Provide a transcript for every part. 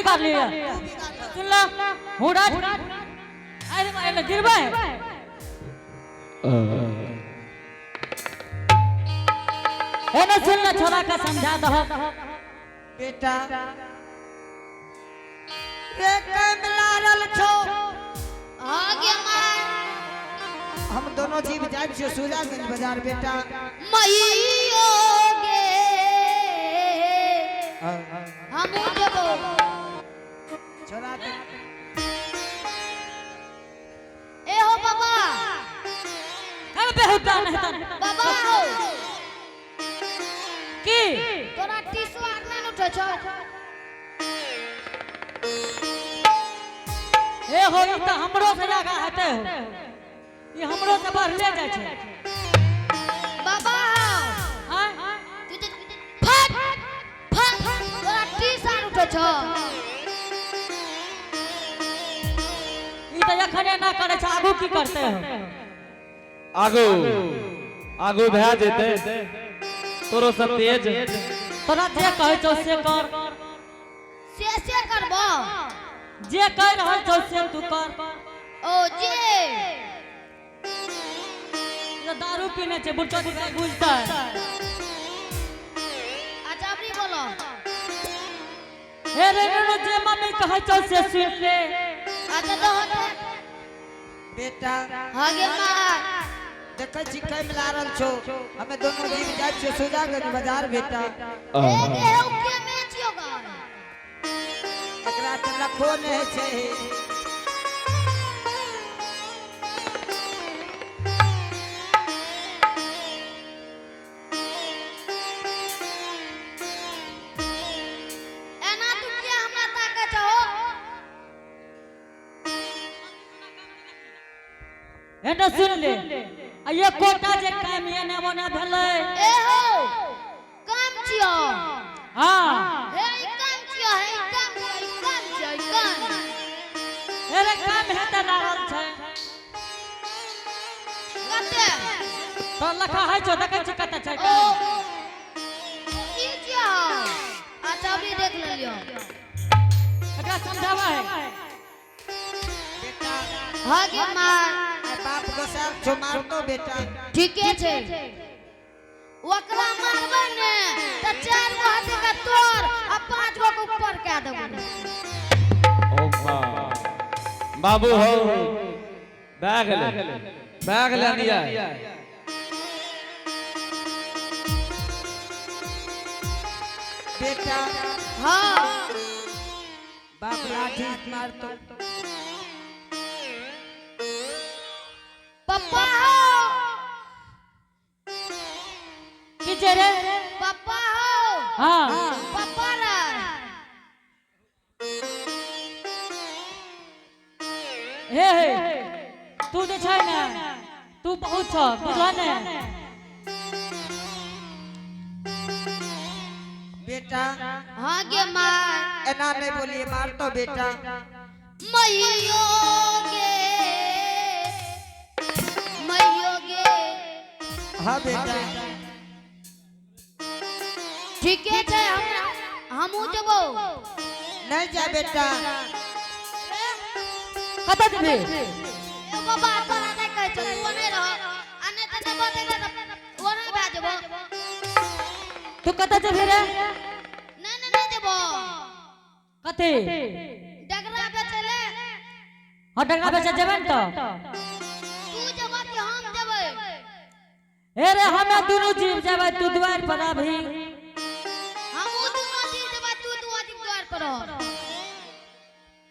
बिगाड़ली सुन ला हुड़ा अरे मारे गिरबा है। एने सुन ले, छोरा का समझा दहो। बेटा रे कमलारल छो। हाँ गे माय। हम दोनों जीव जाए छियो सुजागंज बाजार बेटा। मइयो गे, हमहूँ जेबो। छोरा दे। ए हो बाबा। हम बेहुदा नहीं तन। बाबा हो। की? तोरा टीसो आर नहि उठै छौ? ए हो, ई त हमरो से आगा हेतै हो, ई हमरो से बढ़ले जाइ छै। बाबा हो। आय? तू जे फट फट तोरा टीस आर उठै छौ? ई त एखने ना करै छै, आगू की करते हो? आगू आगू भए जेतै तोरो से तेज। तोरा जे कहै छौ से कर। से करबो? जे कहि रहल छौ से तू कर। ओ जे। ई त दारू पीने छै बुढ़चो, बुझतै? अच्छा, अबरी बोलो। हे रे नुनू, जे मम्मी कहै छौ से सुन ले। अच्छा तो बेटा। हाँ गे माय। देखै छी कमलारल छो, हमें दोनों जीव जाए छियो सुजागंज बाजार बेटा। ए गे हो, के में छियो गा? एकरा तऽ लखो नहि छै। एना तू किया हमरा ताकै छहो? एने सुन ले, आ एकोटा जे काम एने ओने भेलै। ए हो, काम छियो? हाँ। हे, ई काम छियो? हे, ई काम छियो, ई काम छियो, ई काम। अरे काम हेतै लागल छै। कते? तो लखा है छौ, देखै छी कते छै। ओ, ई छियो? अच्छा, अबरी देख लेलियो। एकरा समझावा है। बेटा। हाँ गे माय। आइ बाप गोसाल छो, मारतो बेटा। ठीके छै, ओकरा मारबै ने तऽ चार गो हाथी के तोड़ आ पांच गो के ऊपर कए देबै। ओ बा। बाबू हो, भए गेलै, भए गेलै अन्याय। बेटा। हाँ। बाप लाठी मारतो। पप्पा हो। की छै रे? पप्पा हो। हाँ। पप्पा रे। हे हे, तू जे छै ने, तू बहुत छ, बुझल ने? बेटा। हाँ गे माय। एना नहीं बोलिए, मारतो बेटा। मैयो गे, मैयो गे। हाँ बेटा। ठीके छै, हमरा हमहूँ जेबो। नहीं जा बेटा। कतऽ जेबही? ए बाबा, तोरा नहि कहै छौ, तू ओने रह आ नहि तऽ जेबो तऽ ओने भए जेबो। तू कतऽ जेबही रे? नहि नहि नहि जेबो। कथी? डगरा बेचै ले। हाँ, डंगा बेचे जेबै ने तऽ? तू जेबो कि हम जेबै? हे रे, हमे दुनू जीव जेबै, तू दुआरि पर अभी। हमहूँ दुनू जीव जेबै, तू दू जीव द्वार पर रह।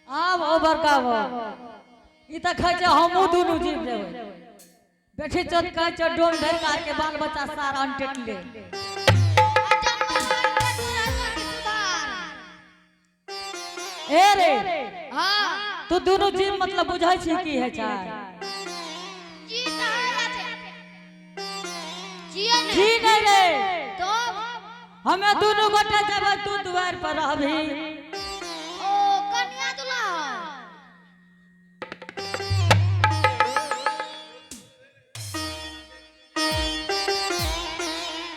आब ओ बड़का बा, ई तऽ कहै छै हमहूँ दुनू जीव जेबै। बेटी चोत कहै छै डोम ढेरका के बाल बच्चा सारा अनटेटले। आ जानवर रहतो कि सुधार? ए रे। हाँ। तू दुनू जीव मतलब बुझै छी की होइ छै? जी तऽ हैया छै जिए ने। जी नहीं रे। तो? हमे दुनू गोटे जेबै, तू दुआरि पर रहबही। ओ कन्या दुल्हा।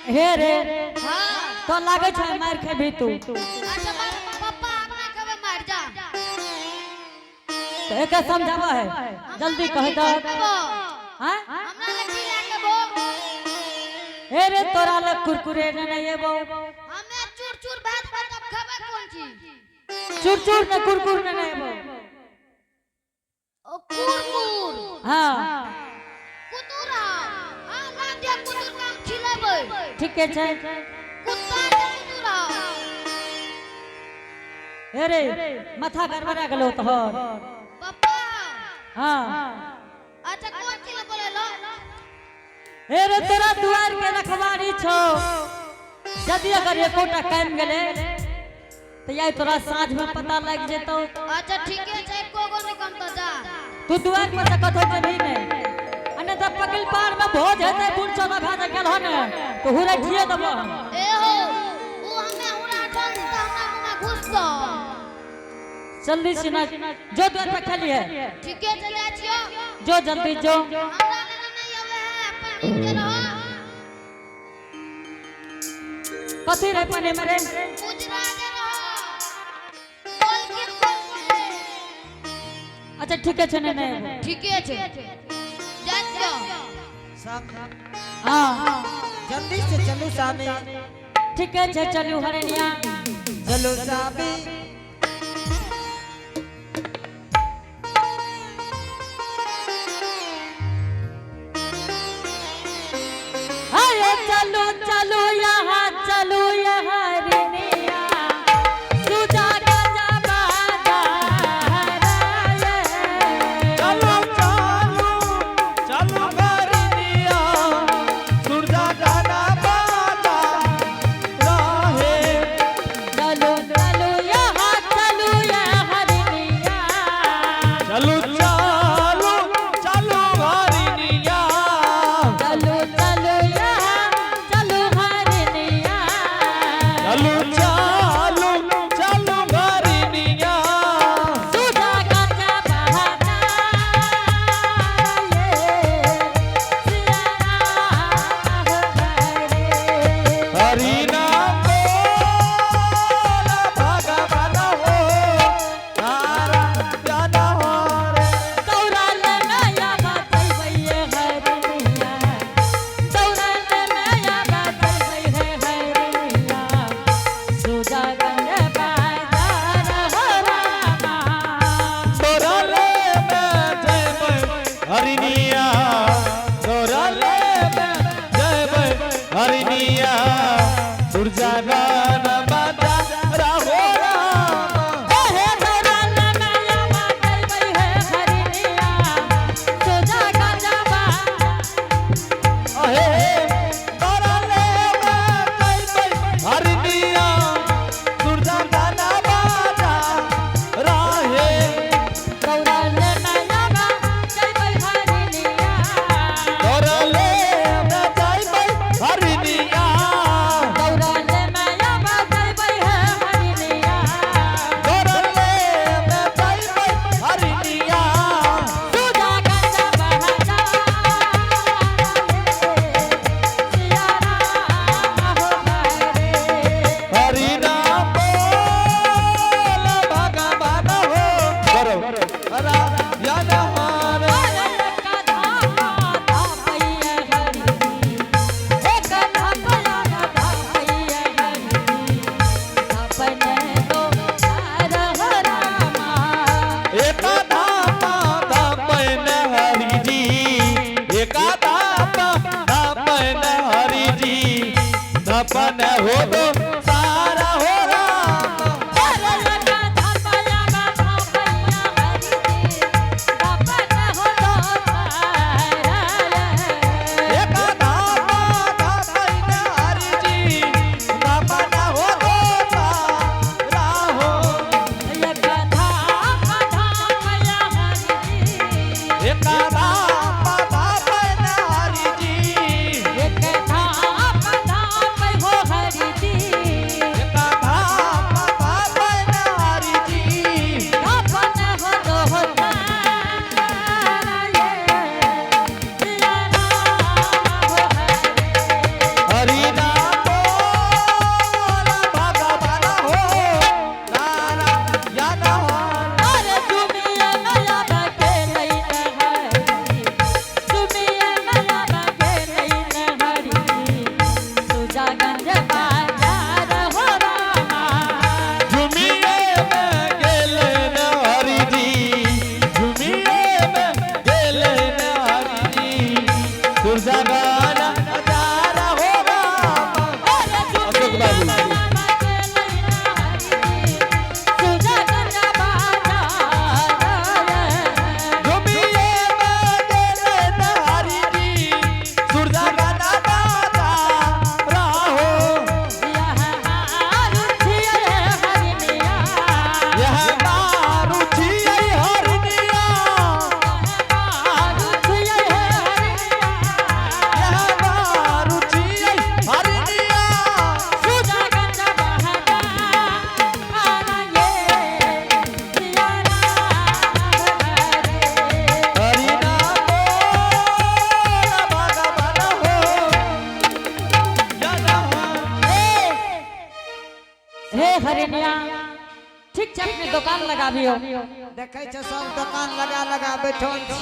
हे रे। हाँ। तो लागै छै मारि खेबही तू। अच्छा पप्पा, अपना खेबै मारि जा। एके समझावा है, जल्दी कह दो। हाँ। हमरा लग की लाके बो? ए रे, तोरा लग कुरकुरे ने नहीं एबो। हमे चूर चूर भात भात, अब खबै कोन चीज? चूर चूर ने, कुरकुर ने नहीं एबो। ओ कुरकुर। हाँ। कुतुर। हां, ला दे कुतुर, काम खिलेबै। ठीक है छै। कुत्ता के कुतुर। ए रे, माथा गड़बड़ा गेलो तोहर। पप्पा। हाँ। अच्छा, कोन चीज बोले लो? ए रे, तोरा दुआर के रखवारी छो। यदि अगर एकोटा कायम गेले तो यार तोरा साँझ में पता लग जेतो। अच्छा, ठीक है छै, एको गो नहीं कम तो जा। तू दुआर पर से कथो जेबही नहीं, आ नहीं तऽ पकिल पार में भोज हेतै, बुढ़ चौदह भए जे गेल हो ने तो हुरे ठिए देबो हम। ए हो, उ हमे हुरा ठोल त हमरा मुंह में घुसतो। जल्दी से ना जो, द्वार पर खेली है। ठीक है, चल जाइ छियो। जो, जल्दी जो। हमरा लेने नहीं आवे है, अपन नीक के रहो। कथी रे पने मेरे? उजरा जे रहो, बोल के बोल। अच्छा, ठीक है छै, नहीं नहीं। ठीके छै, जाइ छियो। सब हाँ। जल्दी से चलू सामी। ठीक है छै, चलू हरनिया। चलो सामी। अरे चलो चलो यहाँ, चलो यहाँ हरनिया, सुजा गजा बाजार। चलो चलो चलो हरनिया, सुरजा गाना बाजा रहे। चलो चलो यहाँ, चलो यहाँ हरनिया। चलो चलो चलो हरनिया। चलो चलो यहाँ, चलो हरनिया। चलो चलो चलो हरनिया। सुजा गजा बहाना ये सिया राम हरे। हरि नाम बोल भगवान हो नारायण हरे। दौड़ल नया बचैबै हरनिया, दौड़ल नया बचैबै है हरनिया, सुजागंज बाजार हो रामा। तोरले में जय हरिनिया, तोरले में जय हरिनिया, सुरजागन बाजा राहो राम। हे दौड़ल नया बचैबै है हरनिया, सुजागंज बाजार। अहे, तोरले में जय हरिनिया, सुरजागन बाजा राहे। दौड़ल नया बचैबै हरनिया। तोरले में जय हरिनिया। दौड़ल नया बचैबै है हरनिया। तोरले में जय हरिनिया। सुजा गंजा बहाजा सिया राम हो हरे। हरि नाम बोल भगवान हो करो नारायण हरे। एक धामा धामैया हरि, एक धामया धामैया हरि, अपने दो चार हो रामा। एका धामा धामन हरि जी, एका धामा धामन हरि जी, धपन हो दो सारा हो राम। एक धामया धामैया हरि, अपने हो दो चार। एका धामा धामन हरि जी, धपन हो दो सारा हो। एक धाम धामया हरि, एका धामा धामन हरि जी, एक धाम धाम हो हरि जी। हरिनिया, ठीक छै, अपने दुकान लगाबियो। देखै छै सब दोकान लगा लगा बैठल छी।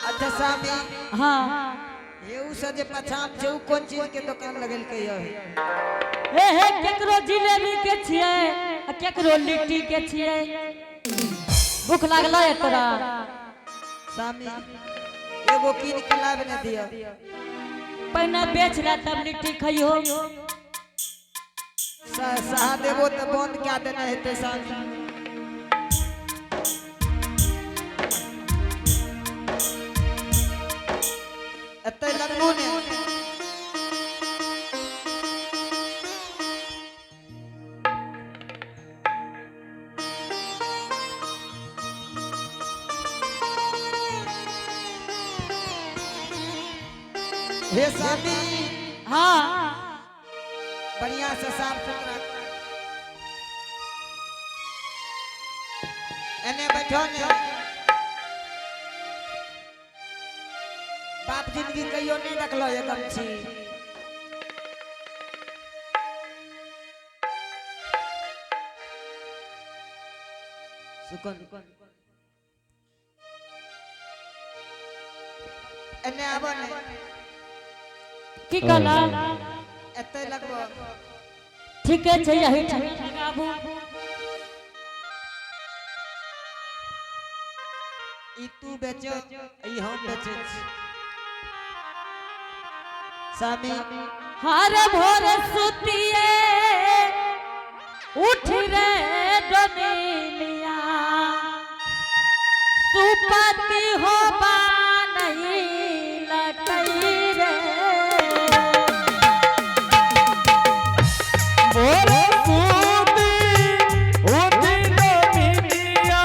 अच्छा स्वामी। हाँ। ये उ से जे पछाम छै, उ कोन चीज के दुकान लगेलकै ये? हे हे, केकरो जिलेबी के छियै आ केकरो लिट्टी के छियै। भूख लागल है तोरा? स्वामी, एगो कीन के लाभ ने दियो। पहिने बेच ले, तब लिट्टी खइयो। सहा देबो तऽ बंद कए देने हेतै स्वामी। एतै लगलू ने। हे स्वामी। हाँ। बढ़िया से साफ सुथरा एने बैठो ने। बाप जिंदगी कहियो नहीं देखलो ये गमछी। सुकन, एने आबो ने। की कहला? एते लगबो। ठीके छै, यही ठाम लगाबू। ई तू बेचो, ई हम बेचै छी स्वामी। हर भोर सुतिए उठ रे डोमिनिया, सुपति हो नहीं लटई रे। भोर सूती उठी डोमिनिया,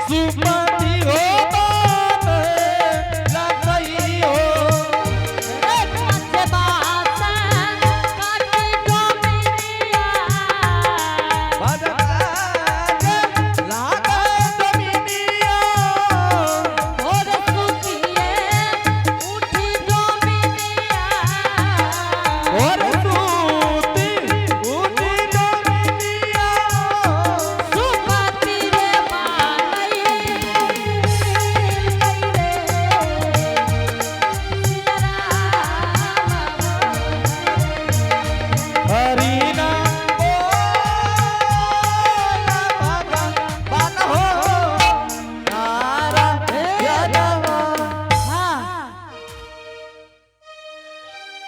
सुपति हो बान लगई हो। काट डोमिनिया। बजकाज लागे डोमिनिया। भोर सुतिए उठी डोमिनिया। भोर सूती उठी डोमिनिया। सुपति रे मानई रे। हरिना बोला भगवान हो नारायण। हाँ।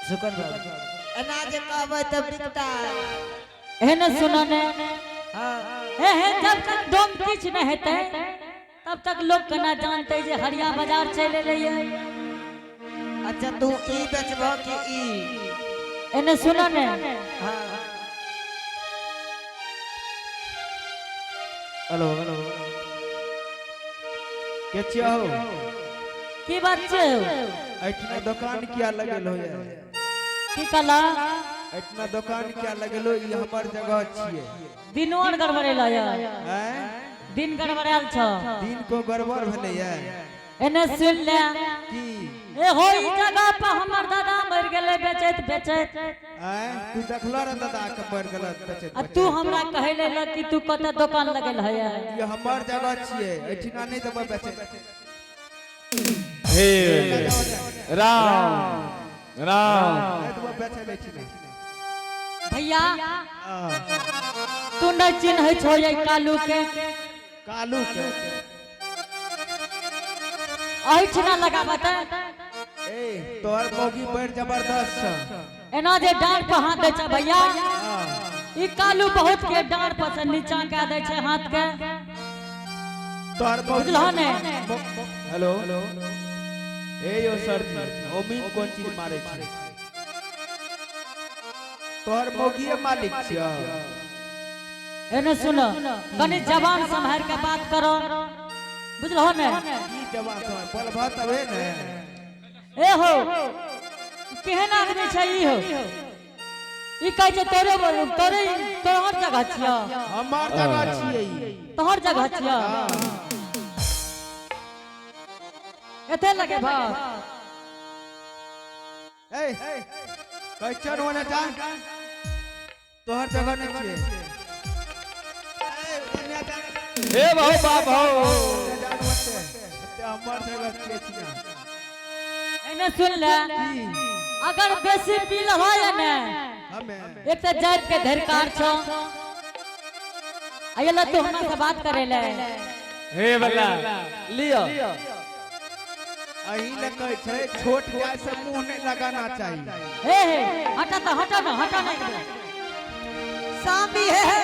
सुकन बाबू, एना जे कहबै तऽ बिकता। एहन सुनो ने। हाँ। हे हे, जब तक डोम किछु नहि हेतै, तब तक लोग केना जानते जे हरिया बाजार चलि एलैये? अच्छा, तू ई बेचबह कि ई? एने सुनो ने। हाँ। हेलो हेलो, के छियै हो? की बात छै? एहिठिना दुकान किया लगेलो ये? की कहला? एहिठिना दुकान किया लगेलो? ई हमर जगह छियै। दिनो आर गड़बड़ेल ये। हैं? दिन गड़बड़ायल छ। दिन को गड़बड़ भेलै ये। एने सुन ले। की? ए हो, ई जगह पर हमर दादा मरि गेलै बेचैत बेचैत। आँय, तू देखलो रे दादा के मरि गेल बेचैत? आ तू हमरा कहै ले कि तू कतऽ दोकान लगेल है। ई हमर जगह छियै, एहिठिना नहि देबै बेचै। हे राम राम। नहि देबै बेचै ले एहिठिना। भैया। हाँ। तू नहि चिन्है छो ये कालू के। कालू के? एहिठिना लगाबत। ए, तोहर मौगी बड़ जबरदस्त छ। एना जे डाँड़ पर हाथ दै छै भैया। हाँ। ई कालू बहुत के डाँड़ पर से नीचा कए दै छै हाथ के। तोहर मौगी बुझलहो ने? हेलो, ए यो सर जी, ओमी कोन चीज मारे छी? तोहर मौगीए मालिक छियौ? एने सुन, कनि जवान सम्हार के बात करो, बुझलहो ने? की जवान समय बोलबह तबे ने। ए हो, केहन आदमी छै ई हो? ई कहै छै तोरे तोरे तोहर जगह छियौ। हमर जगह छियै ई। तोहर जगह छियौ। हाँ। एते लगे भा। ए कैचन होने जा तोहर जगह नहीं छिए। ए, ओने जा। हे भाऊ बाप हो। ओने जा ओते। एते हमर जगह छिए छिना। एने सुन ले, अगर बेसी पी लहो या ने हमे एक तो जात के धरकार छो, अयला तू हमरा से बात करे ले। हे बल्ला लियो। अही ले कहै छै छोट जाय से मुंह नहीं लगाना चाहिए। हे हे हटा तो हटा ना, हटा ना। सामी है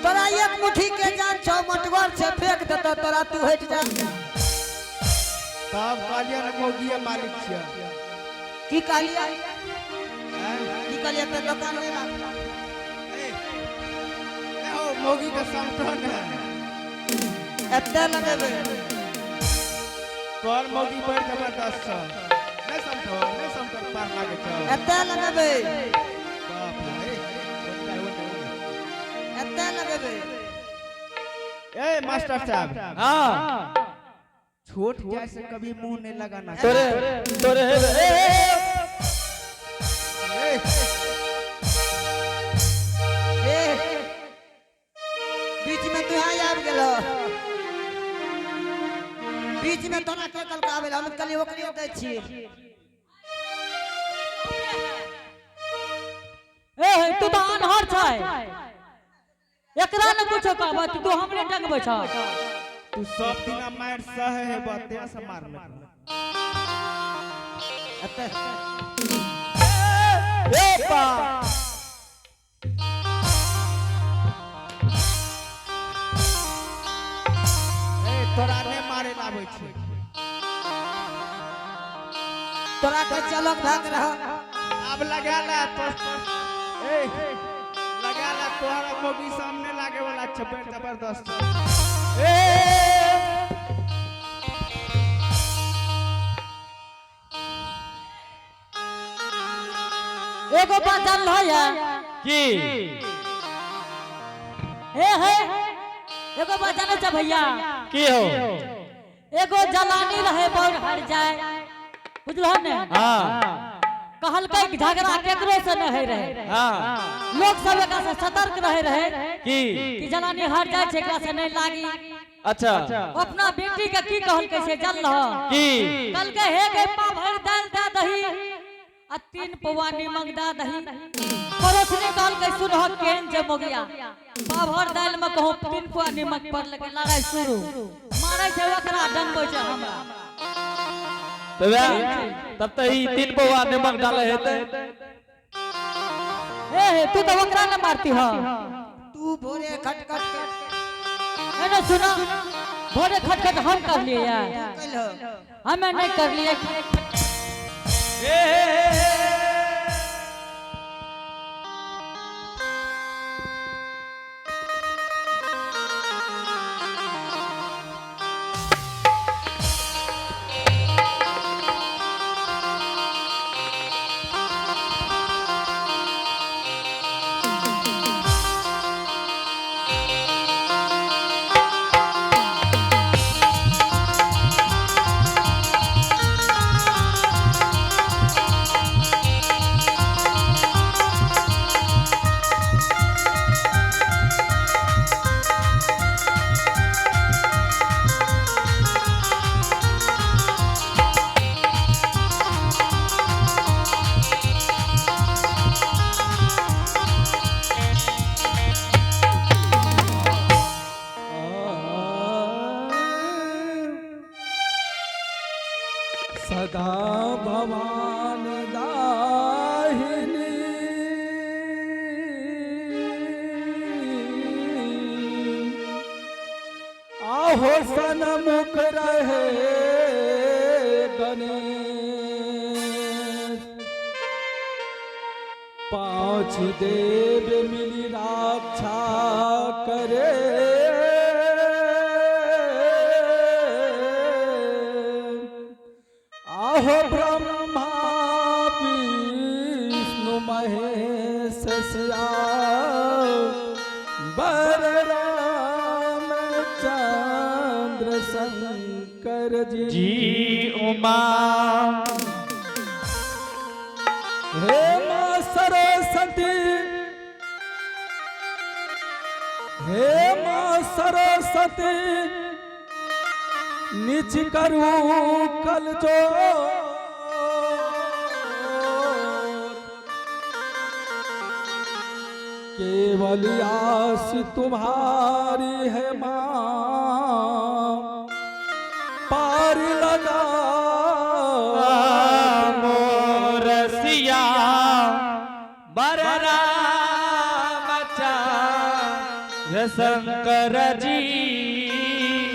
तोरा एक मुट्ठी के जान छौ, मटगर छै, फेंक देतौ तोरा, तू हटि जा। तब कहलियै ने मौगिए मालिक छियै। की कहलियै? हैं? की कहलियै? तऽ दोकान नहि राख। ए, ए हो मौगी के समटन है। एते लगेबै। तोहर मौगी बड़ जबरदस्त छ। नहीं समझो, नहीं समझो, पार लागे छ। एते लगेबै। बाप रे, ए, ओने, ओने, ओने। एते लगेबै। ए मास्टर साहब। हाँ। छोट जाय से कभी मुंह नहीं लगाना। तोरे तोरे हे ए, ए, ए। ए, ए बीच में तू यहाँ आबि गेलो, बीच में तोरा के कल आबे, हम कहलियै ओकरे दै छियै। ए हे तू तो अनहर छै, एकरा ने कुछो कहबै, तू हमरे डंगबै छ। तू सब दिना मार सहे है बते से मार ले। एते ए बा। ए तोरा ने मारे लाबै छै। तोरा के चलक भाग रह। अब लगा ले तो, ए लगा ले, तोहरा मौगी सामने लागे वाला छै, बड़ जबरदस्त। ए एगो बात जान लो या की? हे हे एगो बात जाने छ भैया? की हो? एगो जलानी रहे बड़ हर जाए, बुझलो ने? हाँ। कहलकै कि झगड़ा केकरो से न होय रहे। हाँ। लोग सब एकरा से सतर्क रहे रहे की? कि जलानी हर जाए छै, एकरा से नहीं लागी। अच्छा। अपना बेटी के की कहलकै से जानलहो? की? कहलकै हे गे, पा भरि दालि दए दही आ 3 पौआ नीमक दए दही। पड़ोसनी कहलकै सुनह केहन छै मोगिया, पाभर दालि में कहूँ 3 पौआ नीमक पड़लकै, लड़ाई शुरू, मारै छै ओकरा, डंगबै छै हमरा। तो वह तब तो ई 3 पौआ नमक डाले हेतै। हे हे तू तो ओकरा न मारती हो। तू भोरे खटखट के एने सुनो, भोरे खटखट हम कर लिए यार। कइलहो। हमें नहीं कर लिए। ए, ए, ए, ए। सदा भवान दाहिनी आहो सनमुख रहे गणेश, पाँच देव मिली रक्षा करे, आहो ब्रह्मा विष्णु महेश सिया बर राम चंद्र शंकर जी। जी उमा। हे माँ सरस्वती, हे माँ सरस्वती, निज करू कल जो केवल आस तुम्हारी है माँ, पार लगा मोरसिया बररा बचा शंकर जी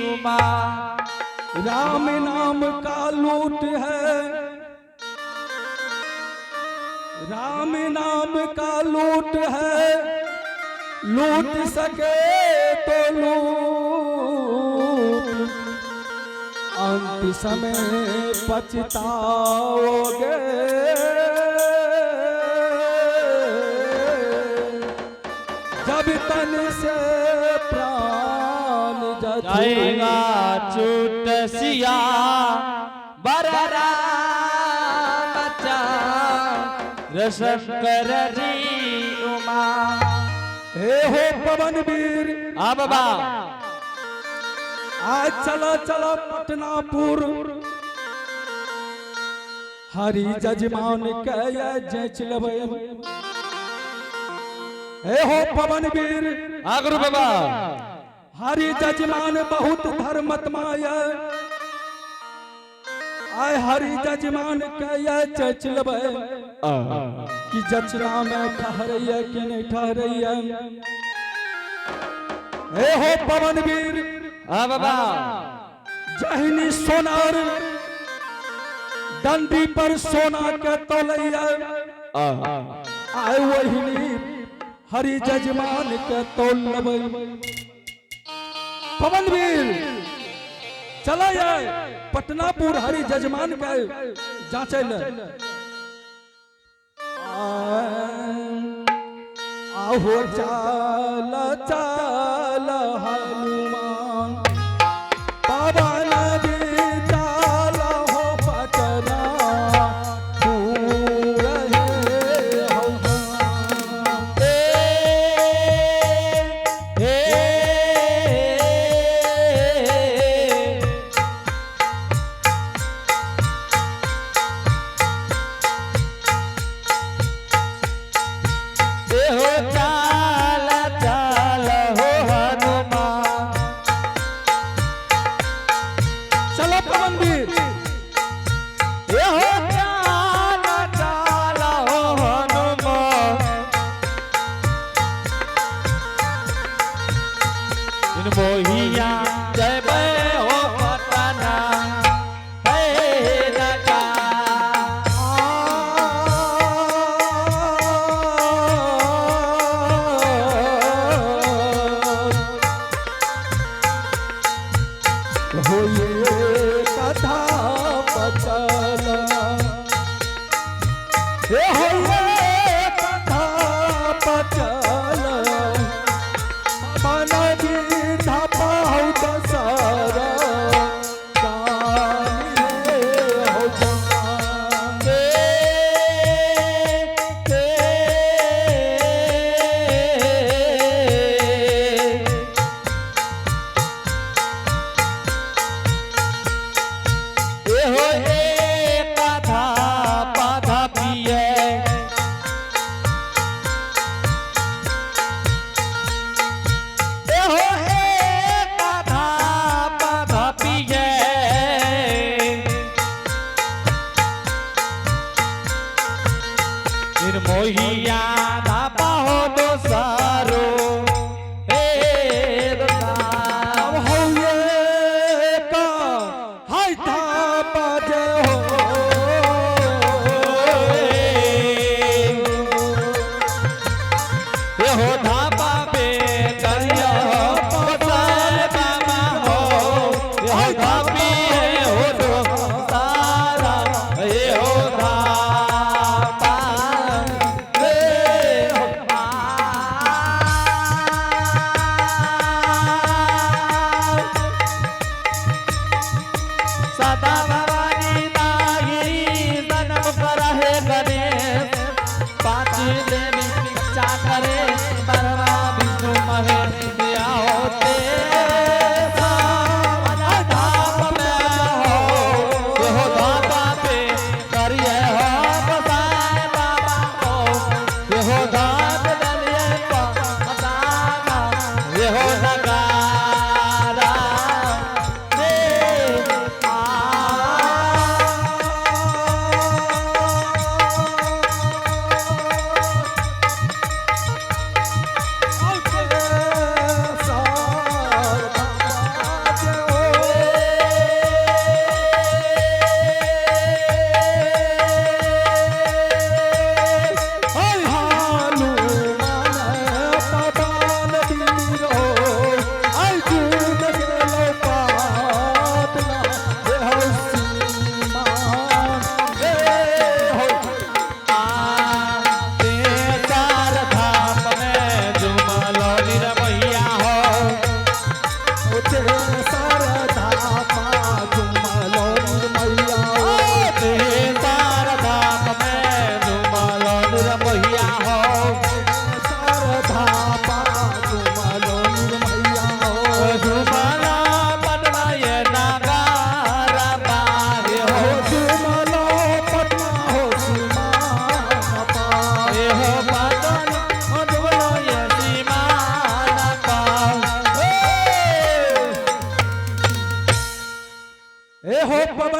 उमा। राम नाम का लूट है, राम नाम का लूट है, लूट सके तो लूट, अंत समय पछताओगे। जब तन से प्राण जाएगा छूट सिया बररा बचा शंकर जी उमा। हे हो पवन वीर, आ बाबा। आज चला चला पटनापुर, हरि जजमान के जच लेबै। हे हो पवन वीर, आ गुरु बाबा। हरि जजमान बहुत धर्मत्मा आय, हरि जजमान के जच लेबै कि जचना में ठहरैया कि नहीं ठहरैया। हे हो पवन वीर, आ बाबा। जहिनी सोनार डंडी पर सोना के तोलैया, आय वहिनी हरि जजमान के तोल लेबै। पवन वीर चला जाए पटनापुर हरि जजमान के जांचै ले। आहो चाल चाल हनुमान, पवन चाल हो पटना पूर हे हनुमान। हो चाल चाल हो हनुमान। चलो पवन वीर। ए हो चाल चाल हो हनुमान। मोहिया जय हो पटना हे राजा। हो ये कथा पचल, हे हो ये कथा पचल, मन बीधा बहुत सारा जानिए हो जान। हो कथा पाधा पिए हो कथा पाधा पिए निर्मोहिया धापा हो दोसारो हे अब हो ये का हाय था बाजे हो। हो धापा पे करिया बसाल बाबा हो हो धापी हो दो सारा हे हो धापा हे हो।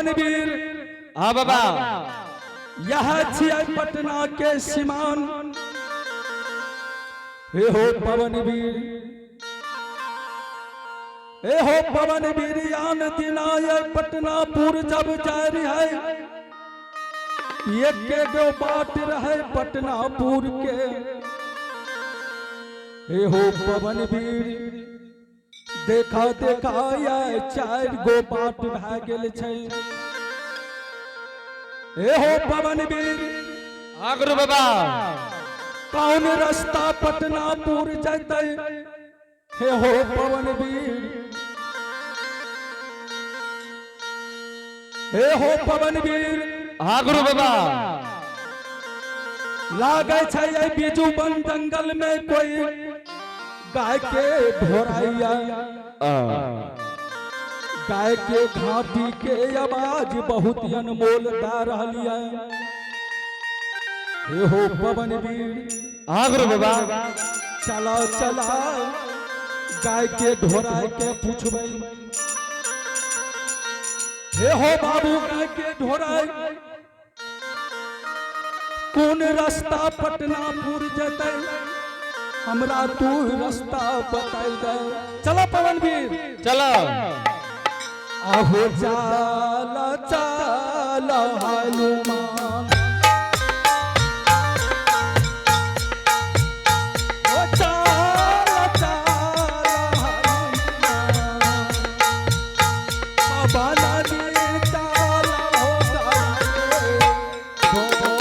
पवन वीर। हाँ बाबा। यह छियै पटना के सीमान। हे हो पवन वीर, हे हो पवन वीर, आन दिना ये पटनापुर जब जाय रहे, एक गो बाट रहे पटनापुर के। हे हो पवन वीर, देखा देखा ये चार गो बाट भए गेल छै। हे हो पवन वीर। हाँ गुरु बाबा। कौन रास्ता पटनापुर जतै? हे हो पवन वीर, हे हो पवन वीर। हाँ गुरु बाबा। लागै छै एहि बीजू वन जंगल में कोई गाय के ढोराइया। गाय के घाटी के आवाज बहुत अनमोल दा रहल है। हे हो पवन वीर। हाँ गुरु बाबा। चला चला, गाय के ढोराय के पूछबै। हे हो बाबू, गाय के ढोराय, कोन रास्ता पटनापुर जेतै? हमरा तू रास्ता बताइ दे। चलो पवन वीर। चलो। आहो चाल चाल हनुमान, ओ चाल चाल हनुमान, पवन वीर चाल हो गाए, घोड़े।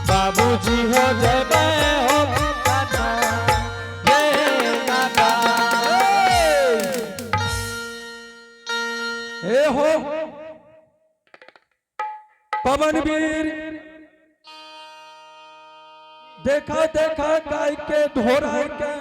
बाबूजी हो जय हो हे हो पवन वीर, देखा देखा गाय के ढोराय के।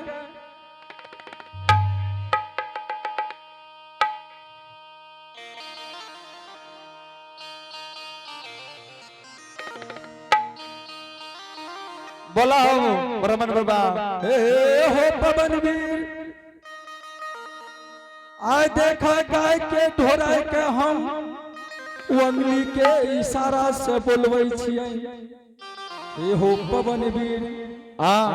बोला हो ब्राह्मण बाबा। हे हो पवन वीर, आय देखा गाय के ढोराय के, हम उंगली के इशारा से बोलबै छियै। हे हो पवन वीर। हाँ।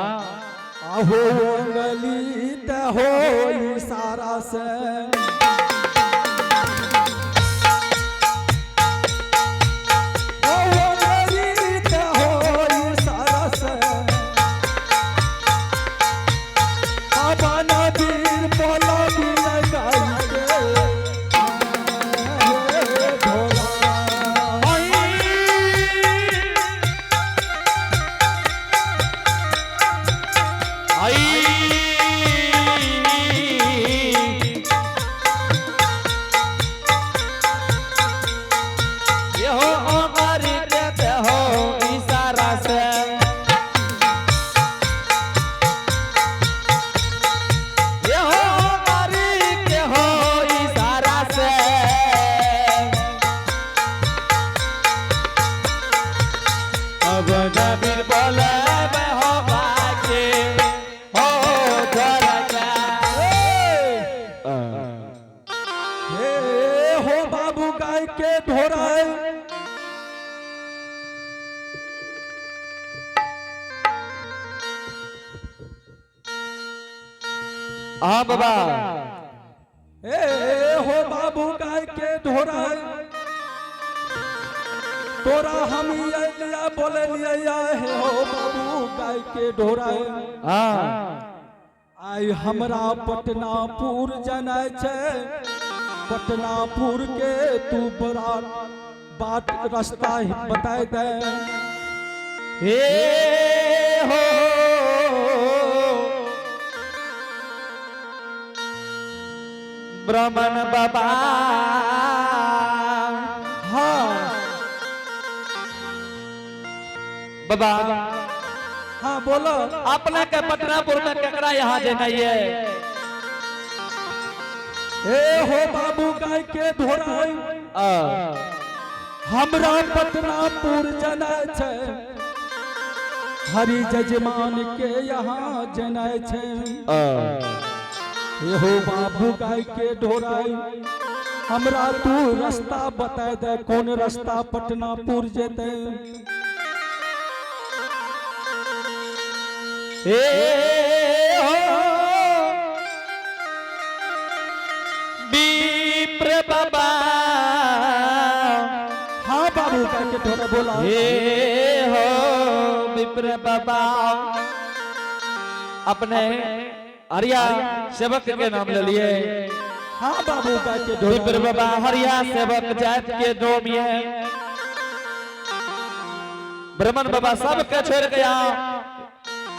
आहो उंगली ते हो इशारा से, ओ उंगली ते हो इशारा से, पवन वीर बोला बिन गाय के ढोला। आई। हो अंगरी के देहो इशारा से। ये हो अंगरी के हो इशारा से। अब नबीर बोले हो बाके हो धरा के। हे हो बाबू गाय के ढोराए। हाँ बाबा। हे हो बाबू गाय के ढोराए, तोरा हम लिया बोले लिया। हे हो बाबू गाय के ढोराए, हाँ। आइ हमरा पटनापुर जनाय छै, पटनापुर के तू बड़ा बाट रास्ता बताय दे। हे हो ब्राह्मण बाबा। हाँ। बाबा। हाँ, बोलो। अपना के पटनापुर में केकरा यहाँ जेना ये? हे हो बाबू गाय के ढोराई, हमरा पटनापुर जनाय छै, हरि जजमान के यहाँ जनाय छै। हे हो बाबू गाय के ढोराई, हमरा तू रास्ता बताय दे, कौन रास्ता पटनापुर जेतै? हे हो विप्र बाबा। हाँ बाबू गाय के ढोरा, बोला। हे हो विप्र बाबा, अपने हरिया सेवक के नाम ले लिए। हाँ बाबू गाय के विप्र ढोरा। बाबा, हरिया सेवक जात के डोम ये ब्राह्मण बाबा सबके छोड़ के यहाँ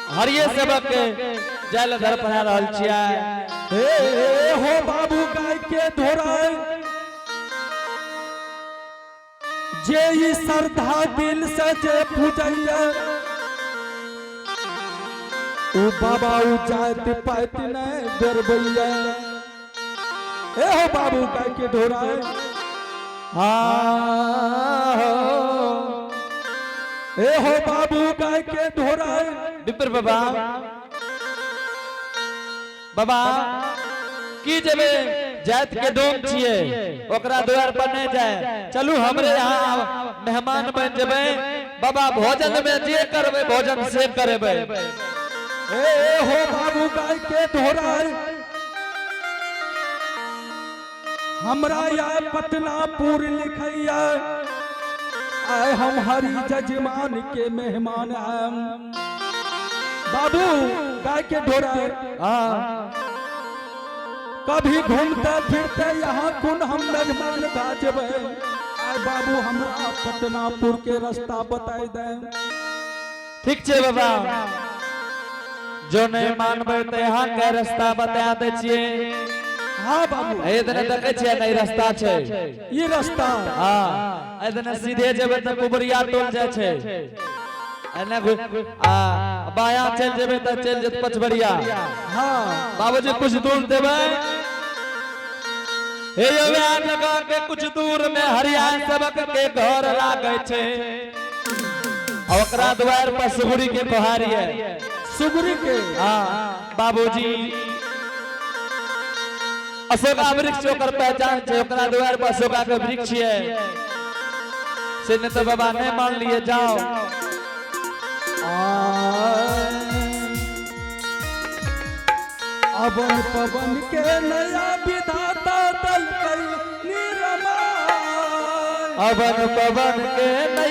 हरिये सेवक के जाय धर पढ़ा रहल छियै। हे हो बाबू गाय के ढोराई, जे ई श्रद्धा दिल से जे पूजैया, उ बाबा उ जात पात नहीं डरबैया। हे हो बाबू गाय के ढोराई। हाँ। हे हो बाबू गाय के ढोराई। विप्र बाबा, बाबा की जेबे जात के डोम छियै, ओकरा द्वार पर नहीं जाए। चलू हमरे यहाँ मेहमान बन जेबै बाबा, भोजन में जे करबै भोजन से करेबै। हे हो बाबू गाय के ढोराई, हमरा या पटनापुर लिखैया, आय हम हरि जजमान के मेहमान आम। बाबू गाय के ढोराई, हाँ। कभी घूमते फिरते यहाँ कुन हम मेहमान बाजबै। आय बाबू, हमरा पटनापुर के रास्ता बताय दे। ठीक छै बाबा, जो नहीं मानबै तऽ यहाँ के रास्ता बता दै छियै। हाँ बाबू। एहि दने देखै छियै ने, ई रास्ता छै। ये रास्ता? हाँ, एहि दने सीधे जेबै तऽ कुबरिया टोल जाइ छै, एने आ बायां चलि जेबै तऽ चलि जेतै पचबरिया। हाँ। बाबूजी, कुछ दूर देबै, हे यौ, वएह जगह के कुछ दूर में हरिया सेवक के घर लागै छै आ ओकरा द्वार पर सुगुरी के कोहारी है। सुगरी के? हाँ बाबूजी, अशोका वृक्ष ओकर पहचान छै, ओकरा द्वार पर अशोका के वृक्ष है। से नहीं तो बाबा नहीं मान लिए, जाओ। अवन पवन के नया विधाता दल निरमा। अवन पवन के नहीं।